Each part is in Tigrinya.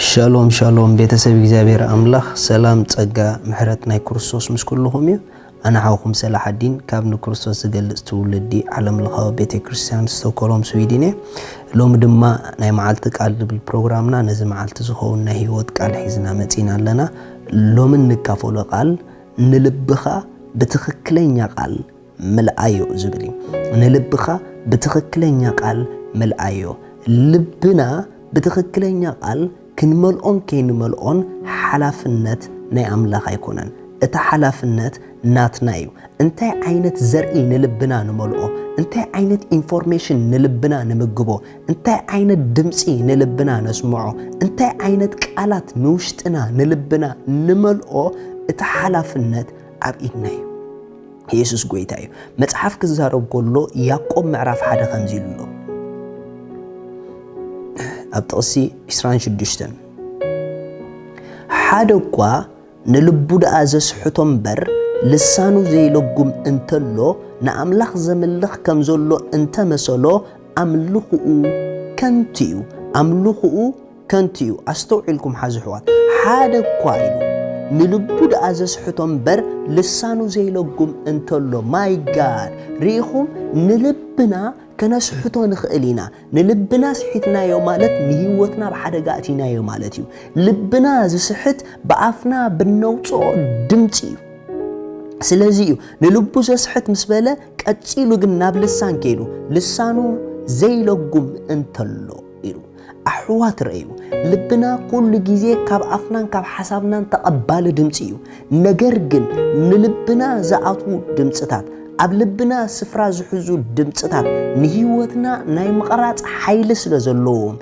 ሻሎም ሻሎም ቤተሰብ እግዚኣብሔር ኣምላኽ ሰላም ጸጋ ምሕረት ናይ ክርስቶስ ምስ ኩልኹም እዩ። ኣነ ሓውኹም ሰላሓዲን ካብ ንክርስቶስ ዝገልጽ ትውልዲ ዓለም ለኻዊ ቤተ ክርስቲያን ስቶኮሎም ስዊድን እየ። ሎሚ ድማ ናይ መዓልቲ ቃል ዝብል ፕሮግራምና ነዚ መዓልቲ ዝኸውን ናይ ህይወት ቃል ሒዝና መጺና ኣለና። ሎሚ እንካፈሎ ቃል ንልብኻ ብትኽክለኛ ቃል ምልኣዮ ዝብል እዩ። ንልብኻ ብትኽክለኛ ቃል ምልኣዮ። ልብና ብትኽክለኛ ቃል ክንመልኦን ከይንመልኦን ሓላፍነት ናይ ኣምላኽ ኣይኮነን። እቲ ሓላፍነት ናትና እዩ። እንታይ ዓይነት ዘርኢ ንልብና ንመልኦ፣ እንታይ ዓይነት ኢንፎርሜሽን ንልብና ንምግቦ፣ እንታይ ዓይነት ድምፂ ንልብና ነስምዖ፣ እንታይ ዓይነት ቃላት ንውሽጥና ንልብና ንመልኦ፣ እቲ ሓላፍነት ኣብ ኢድና እዩ። የሱስ ጎይታ እዩ። መጽሓፍ ክዛረብ ከሎ ያዕቆብ ምዕራፍ ሓደ ከምዚ ኢሉ ኣሎ። ኣብ ጥቕሲ ዕስራን ሽዱሽተን ሓደ እኳ ንልቡ ደኣ ዘስሕቶ እምበር ልሳኑ ዘይለጉም እንተሎ ንኣምላኽ ዘምልኽ ከም ዘሎ እንተመሰሎ ኣምልኹኡ ከንቱ እዩ። ኣምልኹኡ ከንቱ እዩ። ኣስተውዒልኩም ሓዚ ኣሕዋት፣ ሓደ እኳ ኢሉ ንልቡ ደኣ ዘስሕቶ እምበር ልሳኑ ዘይለጉም እንተሎ ማይ ጋድ ርኢኹም ንልብና ከነስሕቶ ንኽእል ኢና። ንልብና ስሒትናዮ ማለት ንህይወትና ኣብ ሓደጋ ኣእቲናዮ ማለት እዩ። ልብና ዝስሕት ብኣፍና ብነውፅኦ ድምፂ እዩ። ስለዚ እዩ ንልቡ ዘስሕት ምስ በለ ቀፂሉ ግን ናብ ልሳን ከይዱ ልሳኑ ዘይለጉም እንተሎ ኢሉ ኣሕዋት ረእዩ። ልብና ኩሉ ግዜ ካብ ኣፍናን ካብ ሓሳብናን ተቐባሊ ድምፂ እዩ። ነገር ግን ንልብና ዝኣትዉ ድምፅታት ኣብ ልብና ስፍራ ዝሕዙ ድምፅታት ንህይወትና ናይ ምቕራፅ ሓይሊ ስለ ዘለዎም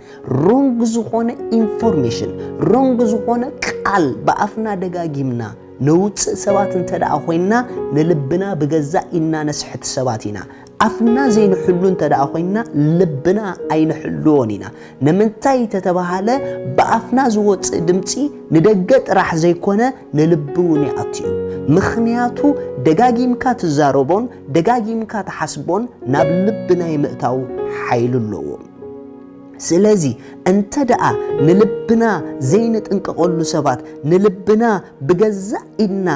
ሮንግ ዝኾነ ኢንፎርሜሽን ሮንግ ዝኾነ ቃል ብኣፍና ደጋጊምና ነውፅእ ሰባት እንተ ደኣ ኮይንና ንልብና ብገዛእ ኢድና ነስሕት ሰባት ኢና። ኣፍና ዘይንሕሉ እንተ ደኣ ኮይንና ልብና ኣይንሕልዎን ኢና። ንምንታይ ተተባሃለ ብኣፍና ዝወፅእ ድምፂ ንደገ ጥራሕ ዘይኮነ ንልቢ እውን ይኣቱ እዩ። ምኽንያቱ ደጋጊምካ ትዛረቦን ደጋጊምካ ትሓስቦን ናብ ልቢ ናይ ምእታው ሓይሊ ኣለዎ። ስለዚ እንተ ደኣ ንልብና ዘይንጥንቀቐሉ ሰባት ንልብና ብገዛእ ኢድና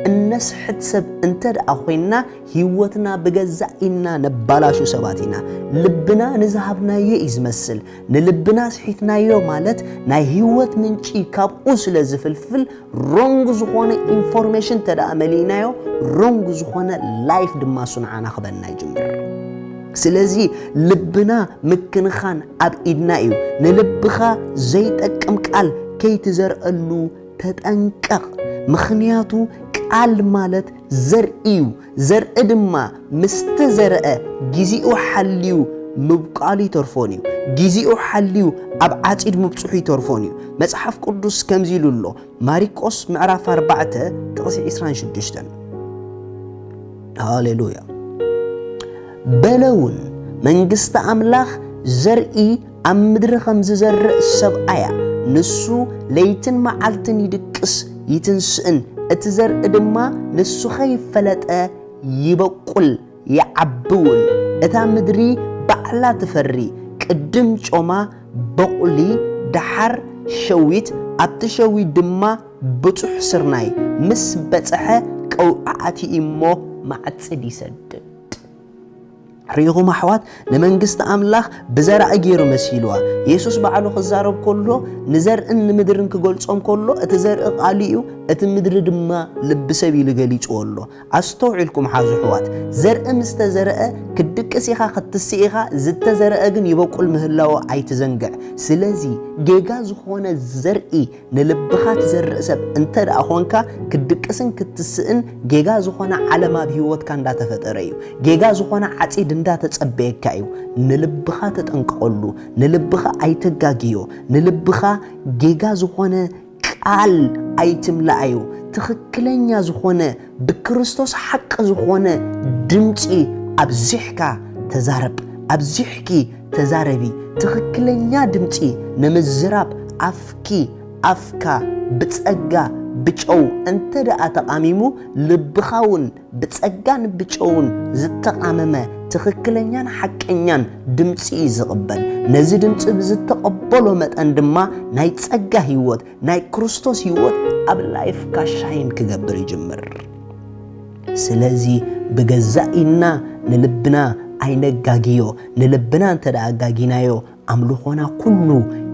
እነስሕት ሰብ እንተ ደኣ ኮይንና ህይወትና ብገዛእ ኢድና ነባላሹ ሰባት ኢና። ልብና ንዝሃብናዮ እዩ ዝመስል። ንልብና ስሒትናዮ ማለት ናይ ህይወት ምንጪ ካብኡ ስለ ዝፍልፍል ሮንግ ዝኾነ ኢንፎርሜሽን እንተ ደኣ መሊእናዮ ሮንግ ዝኾነ ላይፍ ድማ እሱ ንዓና ክበና ይጅምር። ስለዚ ልብና ምክንኻን ኣብ ኢድና እዩ። ንልብኻ ዘይጠቅም ቃል ከይትዘርአሉ ተጠንቀቕ። ምኽንያቱ ቃል ማለት ዘርኢ እዩ። ዘርኢ ድማ ምስ ተዘርአ ግዜኡ ሓልዩ ምብቋሉ ይተርፎን እዩ። ግዜኡ ሓልዩ ኣብ ዓጺድ ምብጽሑ ይተርፎን እዩ። መጽሓፍ ቅዱስ ከምዚ ኢሉ ኣሎ። ማሪቆስ ምዕራፍ ኣርባዕተ ጥቕሲ ዕስራን ሽዱሽተን። ሃሌሉያ። በለ እውን መንግስቲ ኣምላኽ ዘርኢ ኣብ ምድሪ ከም ዝዘርእ ሰብኣያ ንሱ ለይትን መዓልትን ይድቅስ ይትንስእን እቲ ዘርኢ ድማ ንሱ ከይፈለጠ ይበቁል ይዓቢ እውን እታ ምድሪ ባዕላ ትፈሪ ቅድም ጮማ በቑሊ ደሓር ሸዊት ኣብቲ ሸዊት ድማ ብጹሕ ስርናይ ምስ በጽሐ ቀውዒ ኣትዩ እሞ ማዕጽድ ይሰድድ። ርኢኹም ኣሕዋት ንመንግስቲ ኣምላኽ ብዘራኢ ገይሩ መሲልዋ። የሱስ ባዕሉ ክዛረብ ከሎ ንዘርእን ንምድርን ክገልጾም ከሎ እቲ ዘርኢ ቃሉ እዩ፣ እቲ ምድሪ ድማ ልቢ ሰብ ኢሉ ገሊጽዎ ኣሎ። ኣስተውዒልኩም ሓዙ ኣሕዋት፣ ዘርኢ ምስ ተዘርአ ክትድቅስ ኢኻ ክትትስእ ኢኻ፣ ዝተዘርአ ግን ይበቁል ምህላዉ ኣይትዘንግዕ። ስለዚ ጌጋ ዝኾነ ዘርኢ ንልብኻ ትዘርእ ሰብ እንተ ደኣ ኾንካ ክትድቅስን ክትትስእን ጌጋ ዝኾነ ዓለም ኣብ ህይወትካ እንዳተፈጠረ እዩ። ጌጋ ዝኾነ ዓጺድ እንዳተጸበየካ እዩ። ንልብኻ ተጠንቀቐሉ፣ ንልብኻ ኣይተጋግዮ፣ ንልብኻ ጌጋ ዝኾነ ቃል ኣይትምላኣዮ። ትኽክለኛ ዝኾነ ብክርስቶስ ሓቂ ዝኾነ ድምፂ ኣብዚሕካ ተዛረብ፣ ኣብዚሕኪ ተዛረቢ። ትኽክለኛ ድምፂ ንምዝራብ ኣፍኪ ኣፍካ ብጸጋ ብጨው እንተ ደኣ ተቓሚሙ ልብኻ እውን ብጸጋን ብጨውን ዝተቓመመ ትኽክለኛን ሓቀኛን ድምፂ እዩ ዝቕበል። ነዚ ድምፂ ብዝተቐበሎ መጠን ድማ ናይ ጸጋ ህይወት፣ ናይ ክርስቶስ ህይወት ኣብ ላይፍካ ሻይን ክገብር ይጅምር። ስለዚ ብገዛእ ኢድና ንልብና ኣይነጋግዮ። ንልብና እንተ ደኣ ኣጋጊናዮ ኣምልኾና ኩሉ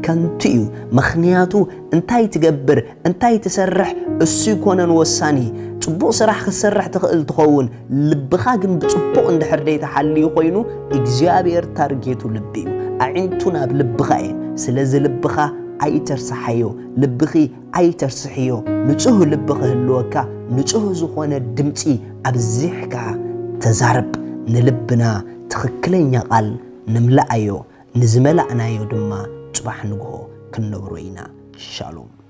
ከንቱ እዩ። ምኽንያቱ እንታይ ትገብር እንታይ ትሰርሕ እሱ ይኮነን ወሳኒ። ጽቡቕ ስራሕ ክትሰርሕ ትኽእል ትኸውን፣ ልብኻ ግን ብጽቡቕ እንድሕር ደይተሓልዩ ኮይኑ እግዚኣብሔር ታርጌቱ ልቢ እዩ። ኣዒንቱ ናብ ልብኻ እየን። ስለዚ ልብኻ ኣይተርስሓዮ፣ ልብኺ ኣይተርስሕዮ። ንጹህ ልቢ ክህልወካ ንጹህ ዝኾነ ድምጺ ኣብዚሕካ ተዛረብ። ንልብና ትኽክለኛ ቃል ንምልኣዮ፣ ንዝመላእናዮ ድማ ጽባሕ ንግሆ ክንነብሮ ኢና። ሻሎም።